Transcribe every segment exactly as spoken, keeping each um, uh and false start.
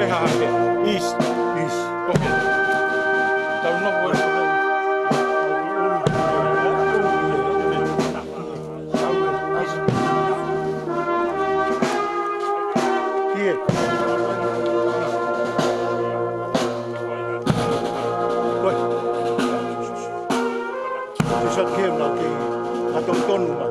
East. East. Okay. Tau nofo. Kia. Koe. Tusa ke lau ke ʻatonutonu mai.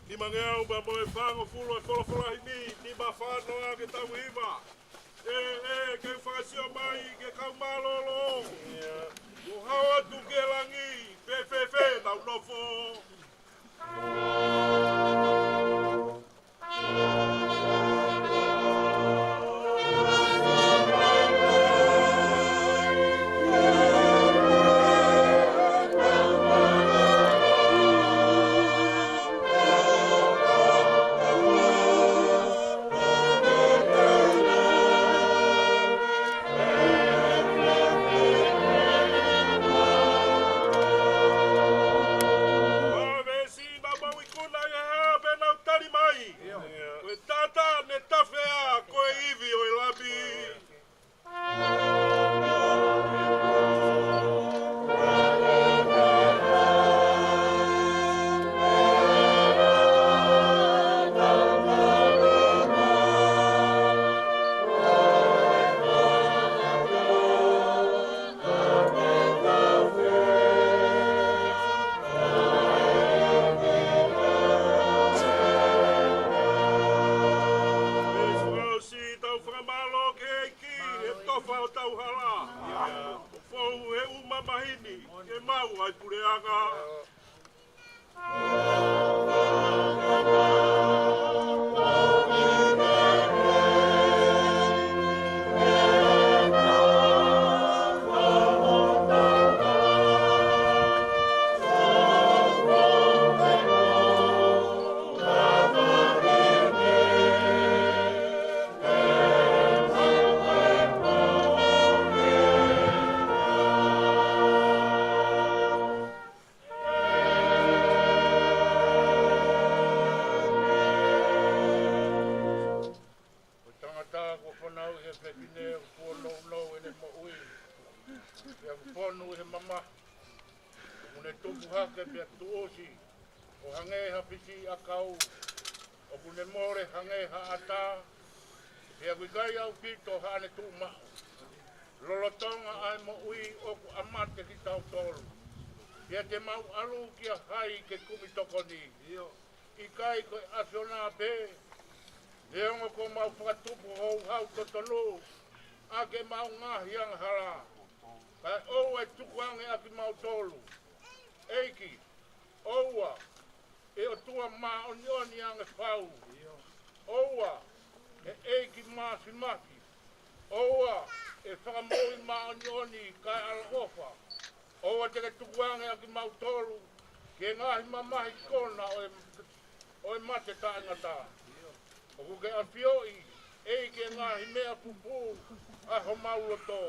Nimangeau pea mo e fāngofulu e folofola himi, nima fā noa ki he taha hiva. ʻE, ʻe, ke u fakasio mai ki he kau mālōlō. Kuo hao atu ki he langi, fēfē nau nofo. Siʻi maumau ikuna ʻi he hā pē nau tali mai. Ko e taʻataʻa ne tafe ā ko e ivi ʻo e Lami. Pau tau hala. ʻO fou he ʻū mamahi ni ke maʻu ai puleʻanga. Ko e tangata kuo fanauʻi ʻe he fefine, ʻoku nounou ʻene moʻui, pea ʻoku fonu ʻi he mamahi. ʻOku ne tupu hake pea tuʻusi ʻo hangē ha fisiʻiʻakau, ʻoku ne mole hangē ha ʻatā, pea ʻoku ʻikai ʻaupito haʻane tuʻumaʻu. Lolotonga ʻa e moʻui ʻoku ʻa mate kitautolu, pea te mau ʻalu kia hai ke kumi tokoni? ʻIkai ko e ʻAfiona pē, neongo kuo mau fakatupu houhau totonu ʻaki ʻemau ngaahi angahala, kae ʻoua ʻe tukuange ʻa kimautolu. ʻEiki, ʻoua ʻe ʻOtua māʻoniʻoni ange fau. ʻOua ʻe ʻEiki māfimafi. ʻOua ʻe Fakamoʻui māʻoniʻoni kae ʻaloʻofa. ʻOua te ke tukuange ʻa kimautolu ki he ngaahi mamahi kona ʻo e, ʻo e mate taʻengata. ʻOku ke ʻafioʻi, ʻEiki, ʻa e ngaahi meʻa pupū ʻa homau loto.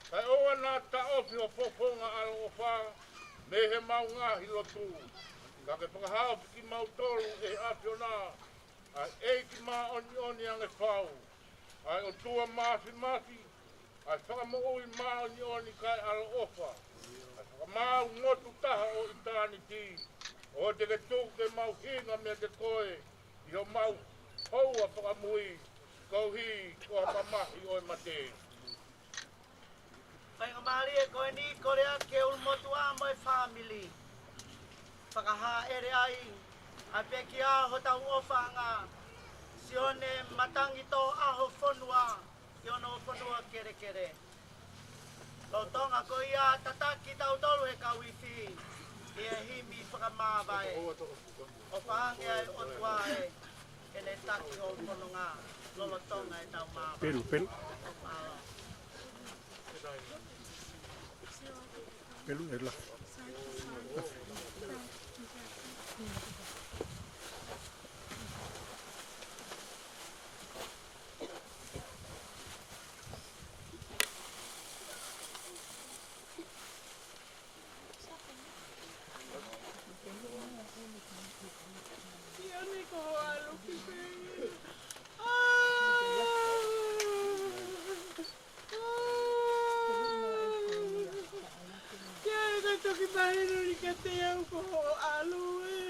Kae ʻoua naʻa taʻofi ho fofonga ʻaloʻofa mei heʻemau ngaahi lotu. Ka ke fakahaofi kimautolu ʻe he ʻAfiona, ʻa e ʻEiki māʻoniʻoni ange fau, ʻa e ʻOtua māfimafi, ʻa e Fakamoʻui māʻoniʻoni kae ʻaloʻofa, ʻa e Fakamaau motu taha ʻo ʻitāniti. ʻOua te ke tuku ke mau hinga meiate koe ʻi homau houa fakamui, koeʻuhi ko ha mamahi ʻo e mate. Faingamālie ko eni, kole atu ki he ʻulumotuʻa mo e fāmili. Fakahāʻele ai ʻa e pekia hotau ʻofaʻanga, Sione Matangi Toʻaho Fonua, ki hono fonua kelekele. Lolotonga ko ia, tataki kitautolu ʻe he kau ifi ʻi he himi fakamāvae. ʻOfa ange ʻa e ʻOtua ē, ke ne taki hoʻo fononga lolotonga ʻetau māvae. Pelu, pelu. Mālō. Pelu, ʻe lafi. Ia ni ko ʻalu ki fē? ʻĀ! ʻĀ! Ia, ʻe ka toki mahino ni kiate au ko hoʻo ʻalu ē.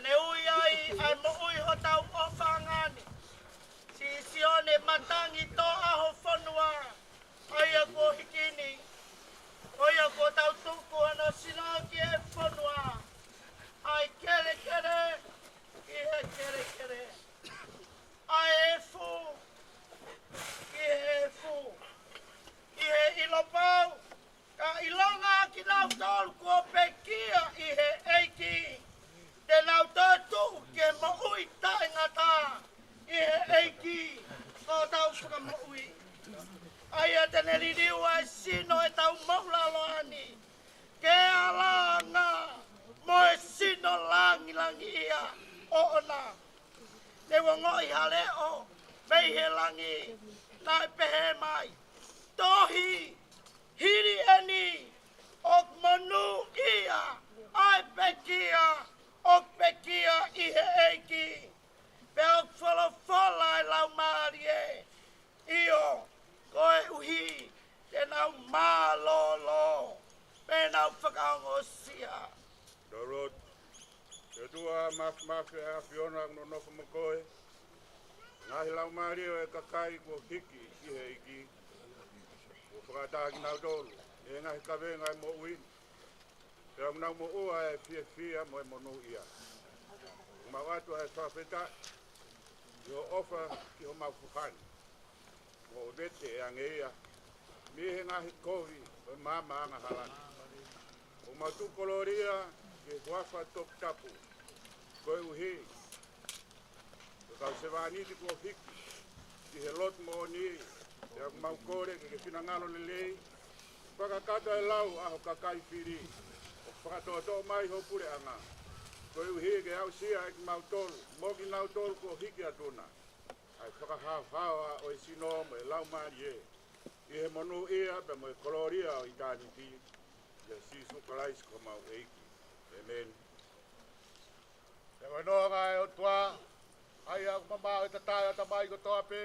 Ne ui ai ʻa e moʻui hotau ʻofaʻanga ni, Siosiua Matangi Toaʻahofonua, ʻa ia kuo hiki ni, ko ia kuo tau tuku hono sino ki he fonua, ʻa e kelekele ki he kelekele, ʻa e efu ki he efu, ki he ʻilo pau, ka ʻilonga kinautolu kuo pekia ʻi he ʻEiki, te nau toetuʻu ke moʻui taʻengata ʻi he ʻEiki ko hotau Fakamoʻui. ʻA ia te ne liliu ʻa e sino ʻetau moʻulaloa ni, ke ala anga mo e sino langilangiʻia ʻoʻona. Ne u ongoʻi ha leʻo mei he langi, naʻe pehē mai, Tohi, hili eni, ʻoku monūʻia ʻa e pekia ʻoku pekia ʻi he ʻEiki. Pea ʻoku folofola e Laumālie, ʻio, koeʻuhi te nau mālōlō, pea nau fakaongosia. Lord, ʻe ʻOtua Māfimafi, ʻa e ʻAfiona, ʻoku nonofo mo koe. Ngaahi laumālie ʻo e kakai kuo hiki ʻi he ʻEiki, kuo fakaʻatā kinautolu ʻe he ngaahi kavenga ʻo e moʻui ni, pea ʻoku nau moʻua ʻa e fiefia mo e monūʻia. ʻOku mau ʻoatu ʻa e fakafetaʻi ʻi hoʻo ʻofa ki homau fuhani, mo hoʻo vete ʻe ange ia mei he ngaahi kovi ʻo e maama angahala ni. ʻOku mau tuku kolōlia ki he huafa toputapu, koeʻuhi ko e kau sevāniti kuo hiki ki he lotu moʻoni, pea ʻoku mau kole ke ke finangalo lelei, fakakakato e lau ʻa ho kakai fili, ʻo fakatoʻotoʻo mai ho puleʻanga, koeʻuhi ke aʻusia ʻe kimautolu mo kinautolu kuo hiki atu na ʻa e fakahaohaoa ʻo e sino mo e laumālie, ʻi he monūʻia pea mo e kolōlia ʻo ʻitāniti, ʻia Sīsū Kalaisi ko homau ʻEiki. ʻĒmeni. Pea ko e nonga ʻo e ʻOtua, ʻa ia ʻoku mamaʻo ʻi he tatae ʻo e ʻatamai kotoa pē,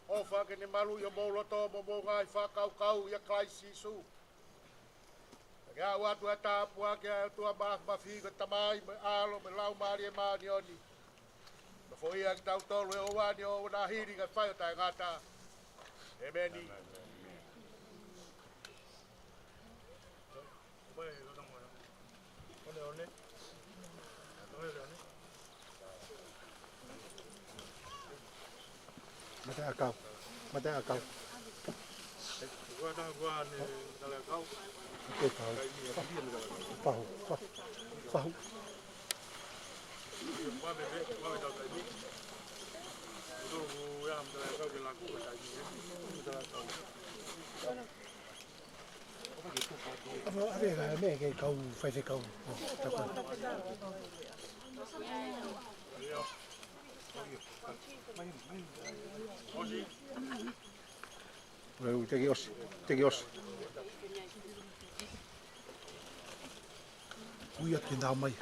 ʻofa ke ne maluʻi homou loto mo hoʻomou ngaahi fakakaukau ʻia Kalaisi Sīsū. Ke aʻu atu ʻa e tāpuaki ʻa e ʻOtua Māfimafi, ko e Tamai, mo e ʻAlo, mo e Laumālie Māʻoniʻoni, nofoʻia kitautolu he ʻaho ni ʻo aʻu ki he ʻaho ʻe fai ʻo taʻengata. ʻĒmeni. Mate ʻakau. Mate ʻakau. Fahu. Fahu. Fahu. Fahu. Ave, ave, ave, ke kau faifekau. ʻO, tako. Ue, ui, teki ʻosi, teki ʻosi. Ui atu ke nā mai.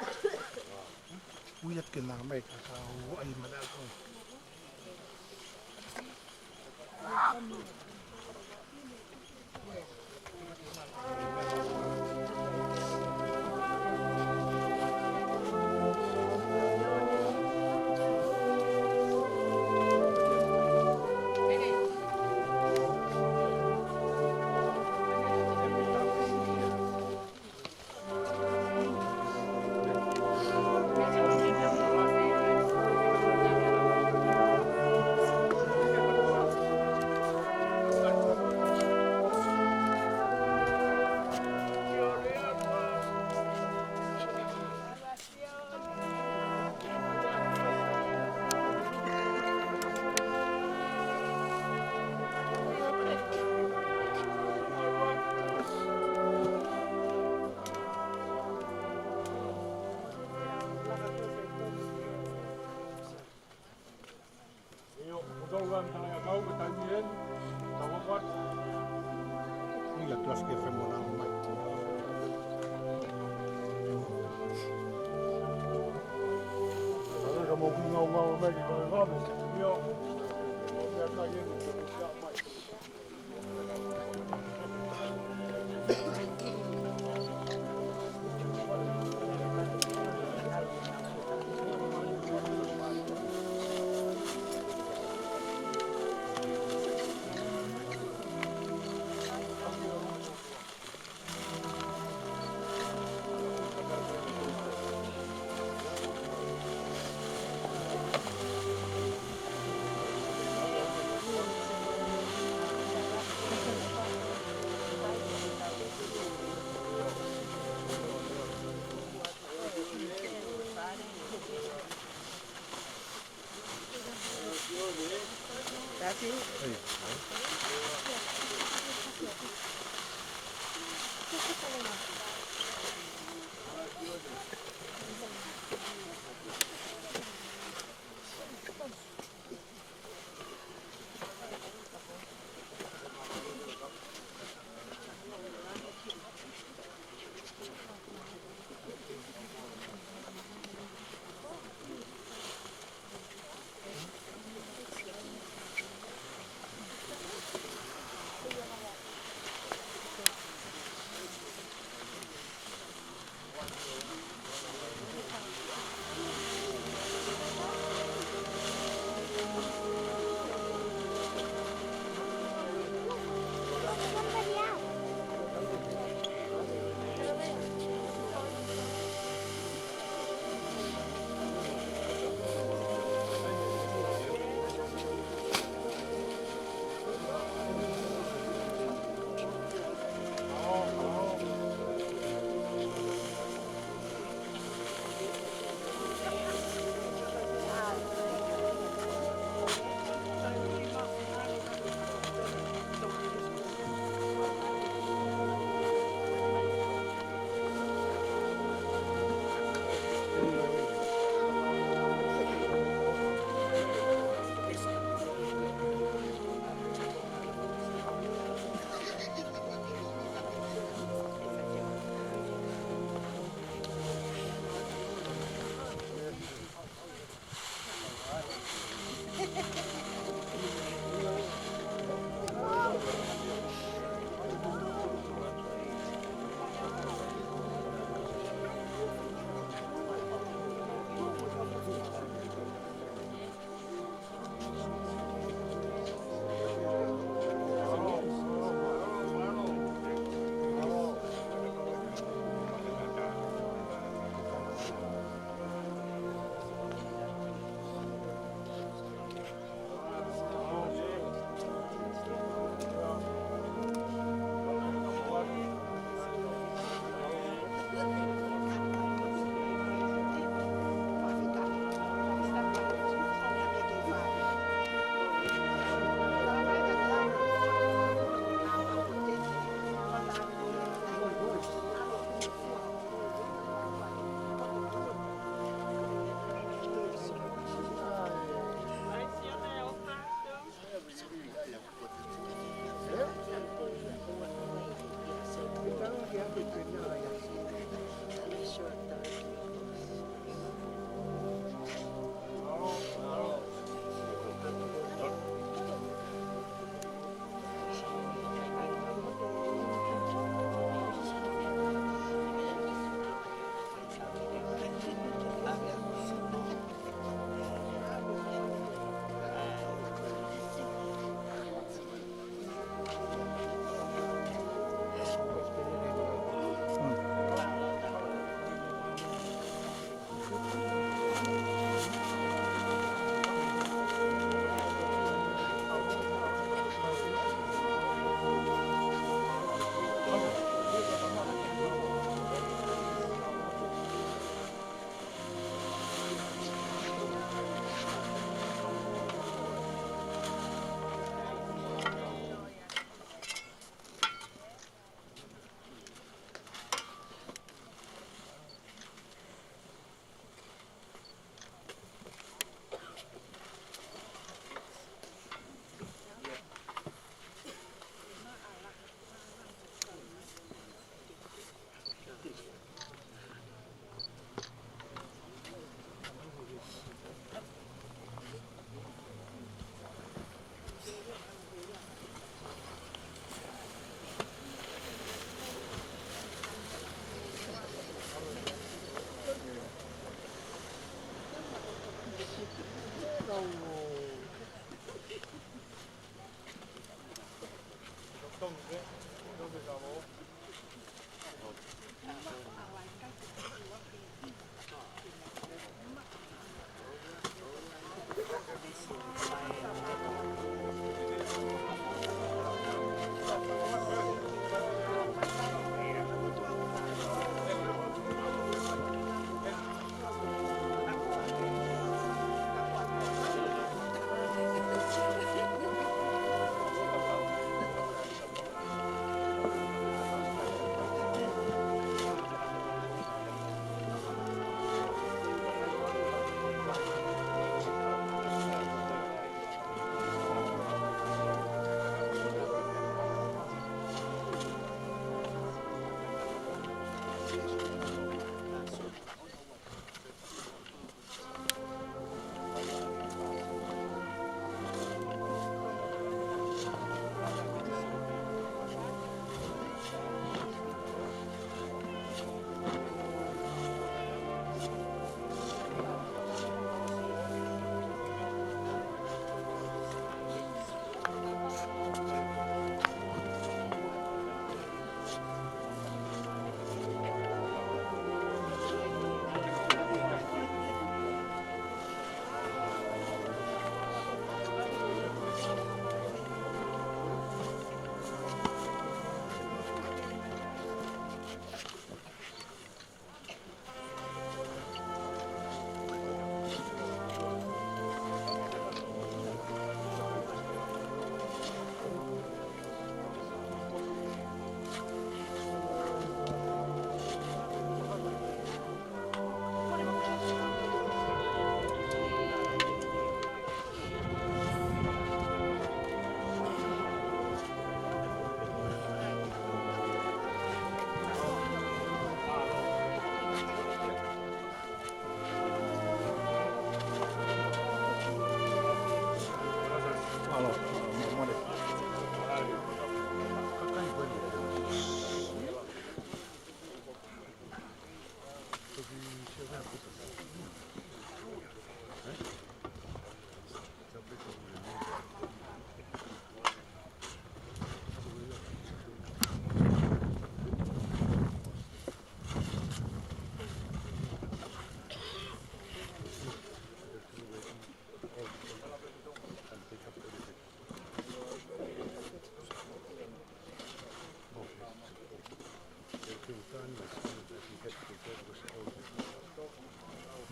Ui atu ke nā mai, ka ka o ai mana ko. ʻIo, ʻoku tau ʻi he taimi ʻeni, tau ʻalu atu. Ia, tuʻa ke fai mo nā mai. Tau ka mau ki ngau ngau mai ki ngau ngau. ʻIo, ʻoku ʻi ai ʻeni, ke ʻosi mai.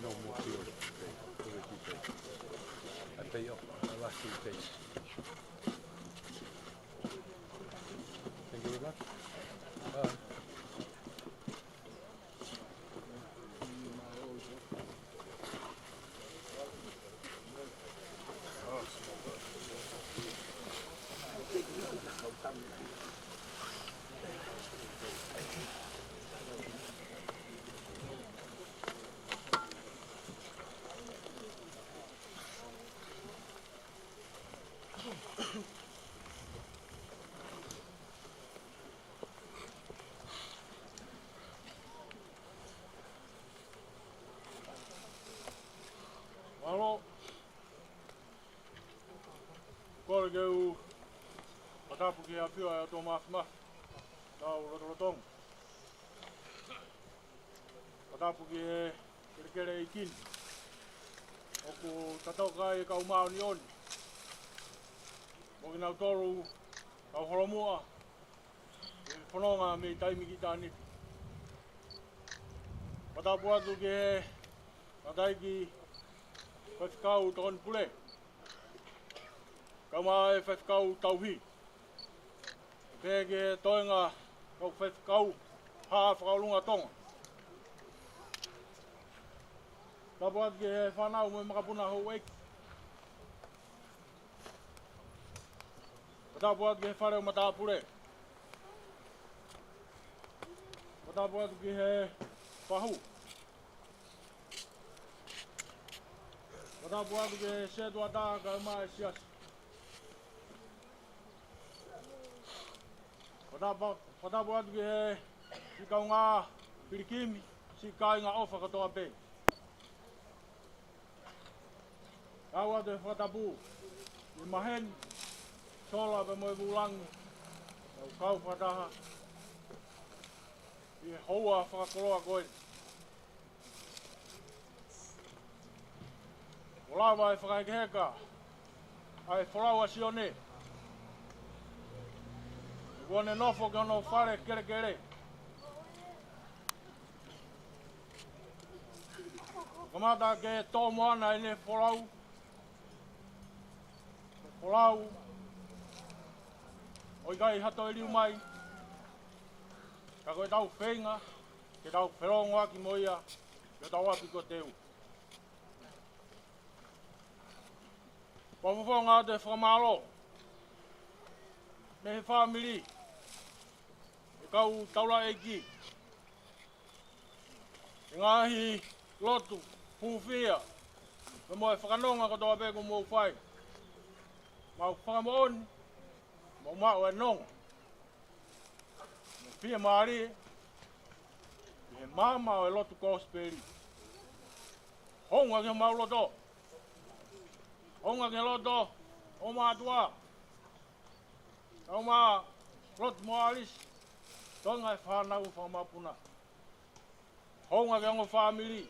No more fuel. Everything paid. I pay off my last two days. Thank you very much. Bye. Mālō. Kole ke u fakatapu ki he ʻafio ʻa e ʻOtua Māfimafi, tau lotolotonga. Fakatapu ki he kelekele ʻeiki ni ʻoku tatoka ai e kau māʻoniʻoni mo kinautolu kau holomuʻa ʻi he fononga mei taimi ki ʻitāniti. Fakatapu atu ki he tangataʻeiki faifekau tokoni pule, kae ʻumaʻā e faifekau tauhi, pehē ki he toenga kau faifekau hā fakaʻolunga Tonga. Tapu atu ki he fānau mo e makapuna houʻeiki. Tapu atu ki he fale ʻo matāpule. Tapu atu ki he fahu. Tapu atu ki he setuata kae ʻumaʻā e siasi. Fakatapu, fakatapu atu ki he siʻi kaungā pilikimi, siʻi kāinga ʻofa kotoa pē. Kau atu e fakatapu ki he maheni, sola pea mo e vūlangi, ʻoku kau fakataha ʻi he houa fakakoloa ko eni. Kuo lava e fakahekeheka ʻa e folau ʻa Sione. Kuo ne nofo ki hono fale kelekele. Kamata ke tō moana ʻene folau. Folau ʻo ʻikai ha toe liu mai. Ka ko ʻetau feinga ke tau felōngoaki mo ia ʻi hotau ʻapi ko Teu. Fakafofonga atu e fakamālō mei he fāmili, e kau taulaʻeiki, e ngaahi lotu hūfia, pea mo e fakanonga kotoa pē kuo mou fai. Mau fakamoʻoni, mau maʻu e nonga mo e fiemālie ʻi he maama ʻo e lotu kosipeli. Hounga ki homau loto. Hounga ki he loto ʻo e mātuʻa, kae ʻumaʻā Loti mo ʻAlisi, toenga e fānau fakamapuna. Hounga ki he ongo fāmili.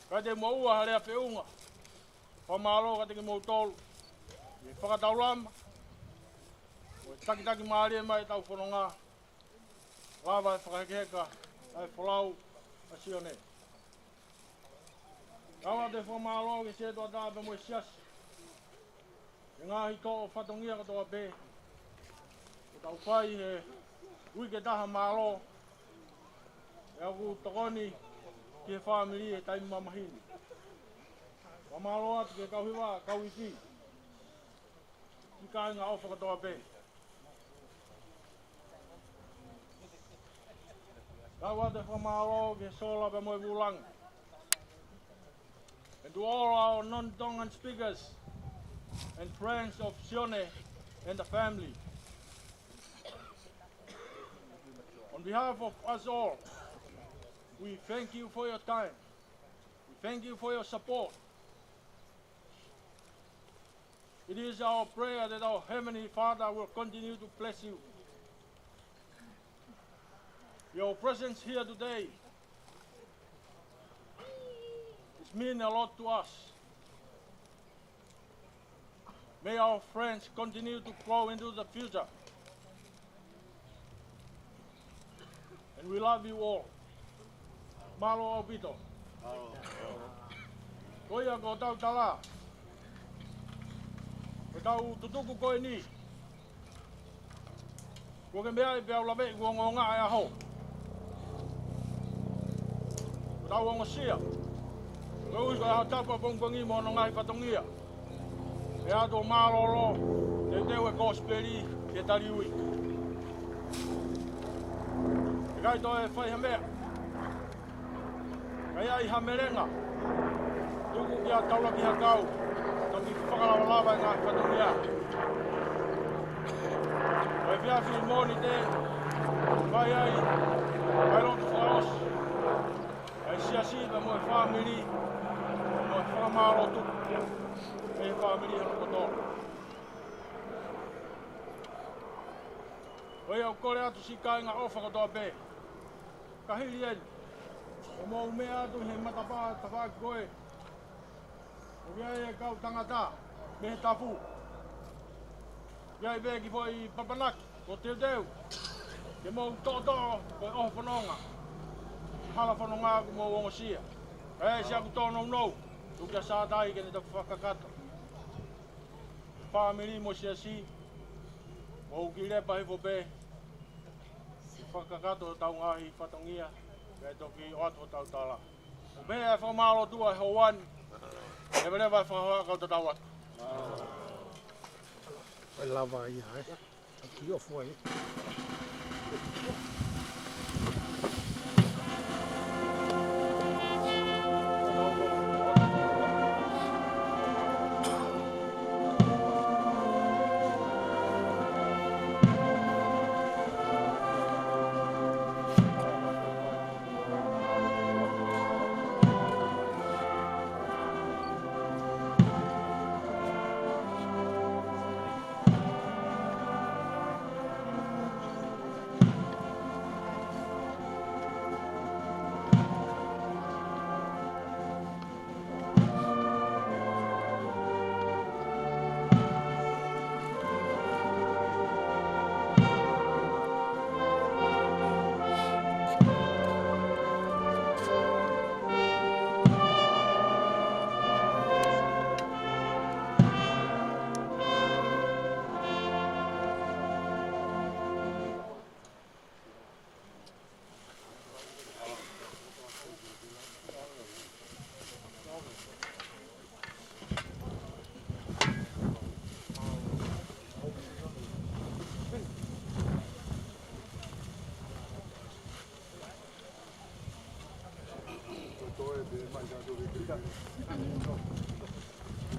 Ka te u moʻua ha lea feʻunga fakamālō kiate kimoutolu ʻi he fakataulama mo e takitaki mālie mai ʻetau fononga. Lava e fakahekeheka ʻa e folau ʻa Sione. Kau atu e fakamālō ki he setuata pea mo e siasi, e ngaahi toʻo fatongia kotoa pē kuo tau fai he uike taha, mālō. ʻE ʻoku tokoni ki he fāmili he taimi mamahi ni. Fakamālō atu ki he kau hiva, kau ifi, siʻi kāinga ʻofa kotoa pē. Kau atu e fakamālō ki he sola pea mo e vūlangi, and to all our non-Tongan speakers. and friends of Sione and the family. On behalf of us all, we thank you for your time. We thank you for your support. It is our prayer that our Heavenly Father will continue to bless you. Your presence here today, it means a lot to us. May our friends continue to grow into the future. And we love you all. Mālō ʻaupito. Ko ia ko ʻetau tala, ko ʻetau tutuku ko eni. Kuo ke meaʻi pea u laveʻi kuo ongoongo e ʻaho. Kuo tau ongosia. Koeʻuhi ko e ʻaho tapu ʻa Pongipongi mo hono ngaahi fatongia. ʻE ʻatu ʻo mālōlō, teuteu e kosipeli ke taliui. ʻIkai toe fai ha meʻa. Ka ʻi ai ha melenga, tuku kia Taulakihakau, toki fakalavalava e ngaahi fatongia. Ko e efiafi Mōnite, fai ai, fai lotu fakaʻosi. ʻA e siasi pea mo e fāmili, mo e fakamālō tuku. Mei he fāmili hono kotoa. Ko ia ʻoku kole atu siʻi kāinga ʻofa kotoa pē. Ka hili eni, ʻoku mou meʻa atu he matapā tafaʻaki ko ē. ʻOku ʻi ai e kau tangata mei he tafu. ʻI ai pē kiʻi foʻi papanaki, ko teuteu. Ke mou toʻotoʻo, ko e ʻoho fononga. Hala fononga kuo mou ongosia. Kae siʻaku tōnounou, tuku kia Sātai ke ne toki fakakakato. Fāmili mo e siasi, mou kiʻi lepa hifo pē. Fakakakato hotau ngaahi fatongia, kae toki ʻoatu hotau tala. Pea fakamālō atu ʻa e houa ni. Leveleva e fakahoa kau tatau atu. Ko e lava ia, ē? Ki ʻofu ai.